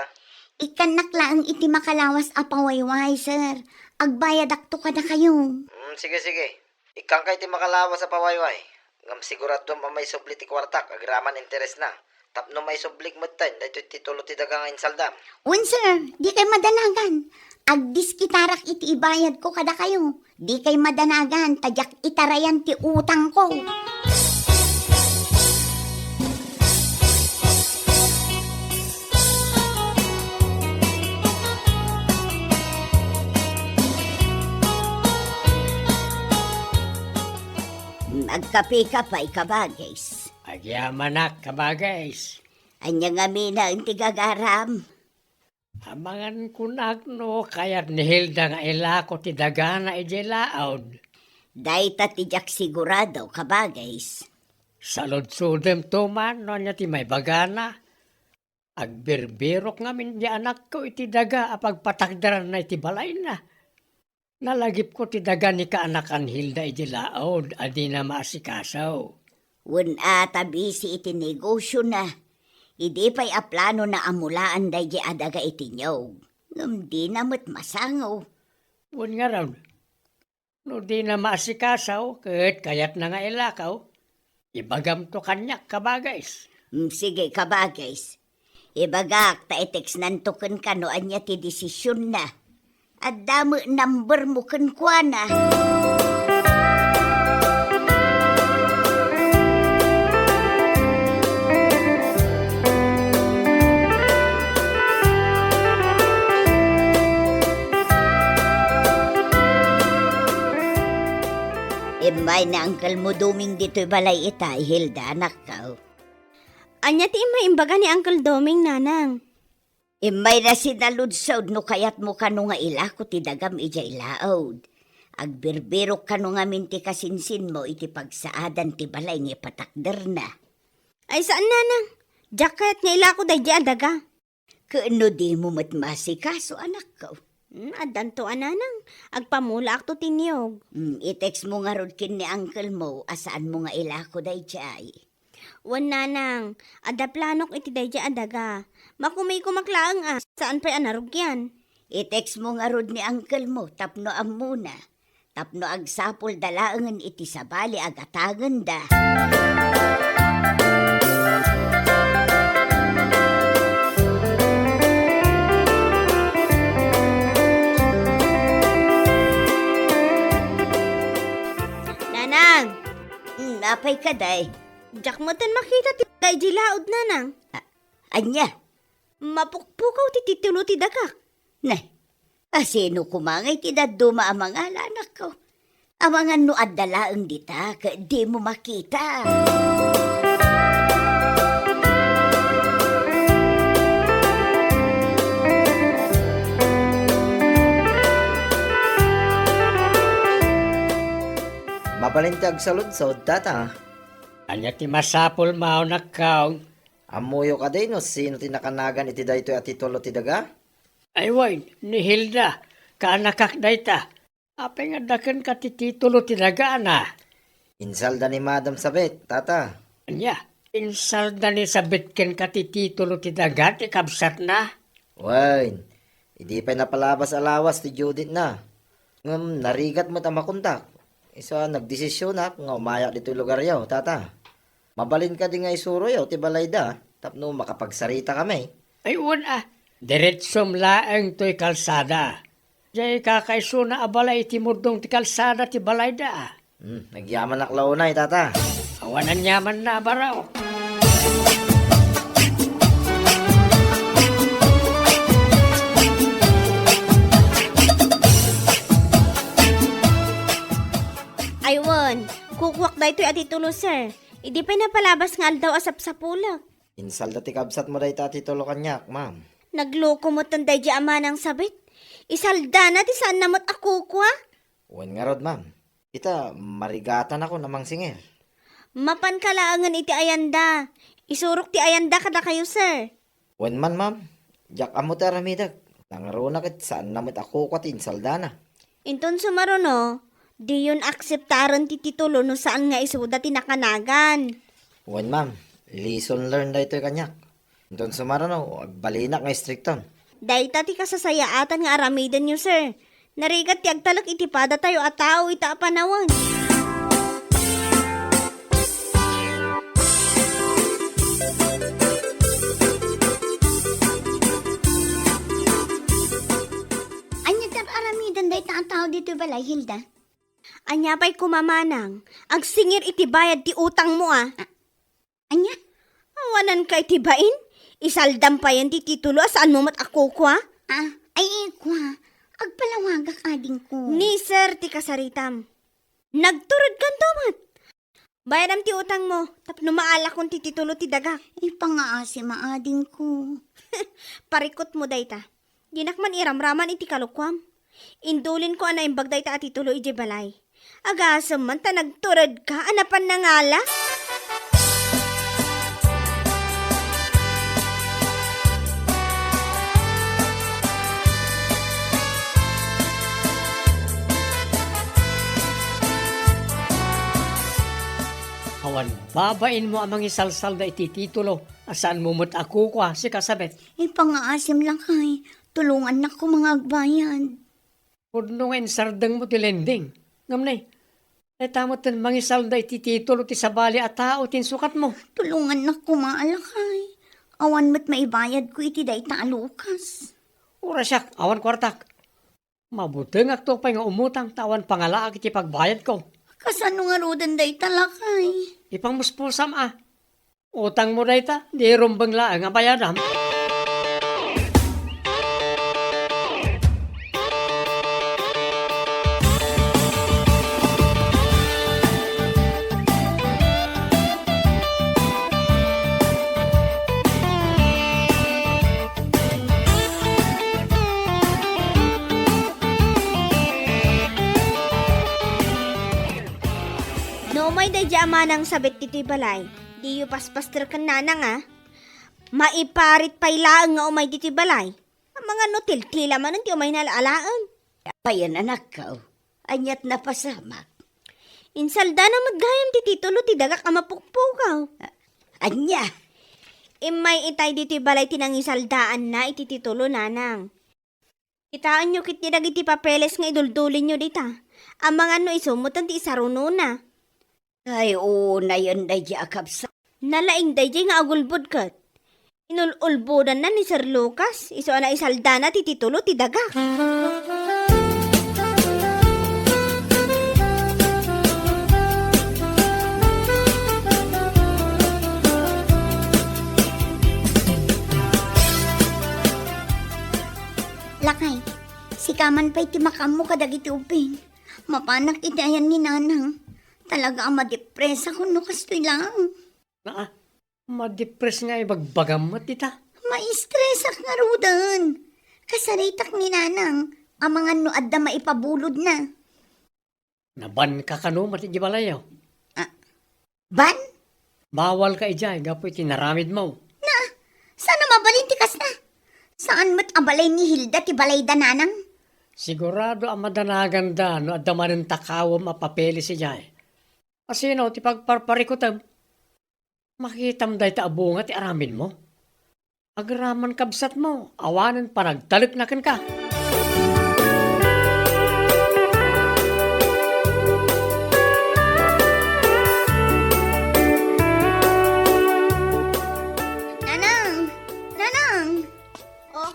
Ikkannak laeng iti makalawas a pawayway, sir. Agbayadakto kadakayo. Hmm, sige, sige. Ikkanka iti makalawas a pawayway. Ngem siguraduam a maisubli ti kuartak agraman interesna. Tapno maisublik metten daytoy titulo ti daga nga insaldam. Wen, sir, dikay madanagan. Agdiskitarak iti ibayadko kadakayo. Dikay madanagan, ta diak itarayan ti utangko. Agkapeka pay, kabagis. Agyamanak, kabagis. Ania ngamin ti gagaram? Amangan kunak no kayat ni Hilda nga ilako ti dagana idiay laud. Dayta ti diak sigurado, kabagis. Saludsodem to man no ania ti maibagana. Agbirbirok ngamin di anakko iti daga a pagpatakderanna iti balayna. Nalagipko ti daga ni kaanakan Hilda iti laud a dina maasikaso. Wen a, ta bisi iti negosiona. Idi pay a planona a mulaan daydi a daga iti niyog, ngem dina met masango. Wen ngarud, no dina maasikaso ket kayatna nga ilako, ibagamto kaniak, kabagis. Mm, sige, kabagis. Ibagak ta i-textnanto kenka no ania ti desisionna. Adda met numbermo kenkuana. Immay ni Uncle mo Doming ditoy balay ita, Hilda, anakko. Ania ti immay imbaga ni Uncle Doming, nanang? Immayna sinaludsod no kayatmo kano nga ilako ti dagam idiay laud. Agbirbirok kano ngamin ti kasinsinmo iti pagsaadan ti balay nga ipatakderna. Ay, saan, nanang. Diak kayat nga ilako daydi a daga. Ket no dimo met maasikaso, anakko? Hmm, addanto a, nanang. Agpamulaakto ti niyog. Hmm, i-textmo ngarud ken ni uncle mo a saanmo nga ilako daydiay. Wen, nanang, adda planok iti daydiay a daga. Makumikumak laeng a, saan pay a narugian. I-textmo ngarud ni uncle mo tapno ammona. Tapno agsapulda laengen iti sabali a gatangenda. Nanang! Hmm, apay kadi? Diak metten makita ti daydi laud, nanang. A-, ania? Mapukpukaw ti titulo ti dagak. Nay, asino koma ngay ti dadduma a mangala, anakko? Amangan no adda laeng dita ket dimo makita. Mabalin ti agsaludsod, tata. Ania ti masapulmo, anakko? Ammoyo kadi no sino ti nakanagan iti daytoy a titulo ti daga? Ay wen, ni Hilda, kaanakak dayta. Apay nga adda kenka ti titulo ti dagana? Insalda ni Madam Sabet, tata. Ania, insalda ni Sabet kenka ti titulo ti daga ti kabsatna? Wen, idi pay napalabas a lawas ti due date-na. Ngem narigat met a makontak. Isu a nagdesisionak nga umayak ditoy lugaryo, tata. Mabalin kadi nga isuroyo ti balayda tapno makapagsaritakami? Ay, wen a, diretsom laeng toy kalsada. Diay kakaisuna a balay iti murdong ti kalsada ti balayda. Hmm, nagyamanak la unay, tata. Awan aniamanna a baro. Ay wen, kukuak daytoy a titulo, sir. Idi pay napalabas nga aldaw a sapsapulek. Insalda ti kabsatmo dayta a titulo kaniak, ma'am. Nagloko metten daydi a manang Sabet. Isaldana ti saanna met a kukua. Wen ngarud, ma'am. Ita, marigatanakon a mangsinger. Mapanka laengen iti ayanda. Isurok ti ayanda kadakayo, sir. Wen man, ma'am. Diak ammo ti aramidek. Nangruna ket saanna met a kukua ti insaldana. Inton sumaruno, diyon akseptaren ti titulo no saan nga isuda ti nakanagan. Wen, ma'am. Lesson learned daytoy kaniak. Inton sumaruno, agbalinak nga istrikton. Dayta ti kasasayaatan nga aramidenyo, sir. Narigat ti agtalek iti padatayo a tao ita a panawen. Ania ti ar-aramiden dayta a tao ditoy balay, Hilda? Ania pay koma, manang? Agsingir iti bayad ti utangmo, a. A-, ania? Awananka iti bain? Isaldam payen ti titulo a saanmo met a kukua? A, ay, kua. Agpalawagak, adingko. Ni sir ti kasaritam. Nagturedkanto met. Bayadam ti utangmo, tapno maalakon ti titulo ti dagak. Ipangaasim, adingko. Parikutmo dayta. Dinak man iramraman iti kalokuam. Indulinko a naimbag dayta a titulo idiay balay. Agasem man ta nagturedka a napan nangala. Awan babainmo a mangisalsalda iti titulo a saanmo met a kukua, sika Sabet. Ipangaasim, lakay. Tulongannak koma nga agbayad. Pudno nga insardengmo ti lending. Ngem ne, dayta metten mangisalda iti titulo ti sabali a tao ti insukatmo. Tulongannak koma, lakay. Awan met maibayadko iti dayta a lukas. Uray siak, awan kuartak. Mabutengakto pay nga umutang ta awan pangalaak iti pagbayadko. Kasano ngaruden dayta, lakay? Ipangmuspusam a. Utangmo dayta, di rumbeng laeng a bayadam. No umay daydiay a manang Sabet ditoy balay, diyo paspaster ken nanang a. Maiparit pay laeng nga umay ditoy balay. Amangan no tiltila manen ti umayna alaen. Apayen, anakko? Aniat napasamak? Insaldana met gayam ti titulo ti dagak a mapukpukaw. A-, ania? Immay itay ditoy balay ti nangisaldaanna iti titulo, nanang. Kitaenyo ketdi dagiti papeles nga iduldulinyo dita. Amangan no isu metten ti isarunona. Ay, unayen daydiay a kabsat. Nalaing daydiay nga agulbod ket. Inul-ulbodanna ni Sir Lucas, isu a naisaldana ti titulo ti dagak. Lakay, sika man pay ti makaammo kadagiti ubing. Mapanak iti ayan ni Nanang. Talaga a madepresak no kastoy laeng. Naa, madepres nga ibagbagam met dita. Maistresak ngaruden. Kasaritak ni Nanang, amangan no adda maipabulodna. Nabanka kano met idiay balayyo? A, ban? Bawalka idiay gapu iti naramidmo. Na, saan a mabalin ti kasta? Saan met a balay ni Hilda ti balayda, Nanang? Sigurado a madanaganda no adda manen takawem a papeles idiay. Asino ti pagparparikutem? Makitam dayta a bunga ti aramidmo. Agraman kabsatmo, awanen panagtalekna kenka. Nanang! Nanang! O,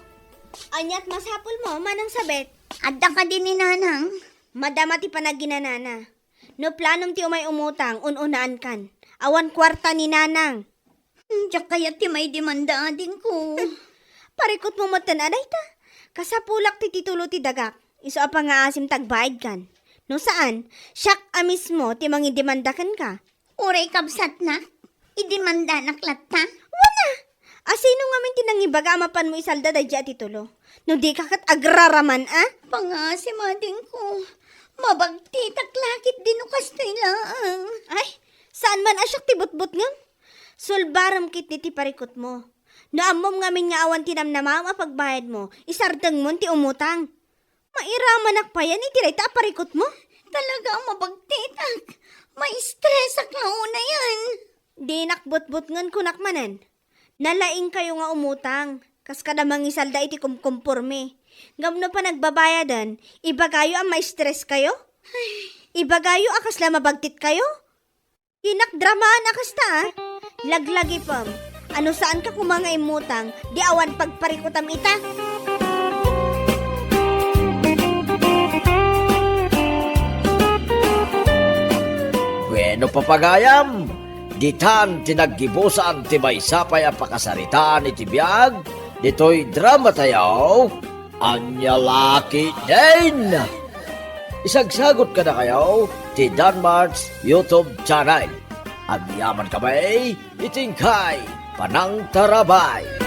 aniat masapulmo, Manang Sabet? Adda kadi ni Nanang? Madama ti panaginanana. No planom ti umay umutang, un-unaankan. Awan kuarta ni Nanang. Diak kayat ti maidemanda, adingko. Parikutmo metten a dayta. Kasapulak ti titulo ti dagak. Isu a pangaasim ta agbaadkan. No saan, siak a mismo ti mangidemanda kenka. Uray kabsatnak, idemandanak latta? Wen a! Asino ngamin ti nangibaga a mapanmo isalda daydiay a titulo? No dika ket agraraman a? Pangaasim, adingko. Mabagtitak la ketdi no kastoy laeng. Ay, saan man a siak ti butbutngem? Sulbarem ketdi ti parikutmo. No ammom ngamin nga awan ti namnamaem a pagbayadmo, isardengmon ti umutang. Mairamanak payen iti dayta a parikutmo? Talaga a mabagtitak. Maistresak la unayen. Dinak butbutngen, kunak manen. Nalaingkayo nga umutang. Kas kada mangisalda iti kumkumporme. Ngem no panagbabayadan, ibagayo a ma-stress kayo? Ibagayo a kasla mabagtit kayo? Inak dramaan a kasta, ah. Laglagipem. Ano saan ka kuma nga immutang, di awan pagparikutam ita? Bueno, papagayam, ditan ti naggibusan ti maysa pay a pakasaritaan iti biag ditoy drama tayo, Ania La Ketdin. Isagsagut kadakayo ti Danmart's YouTube channel. Agyaman kami iti inkay panangtarabay.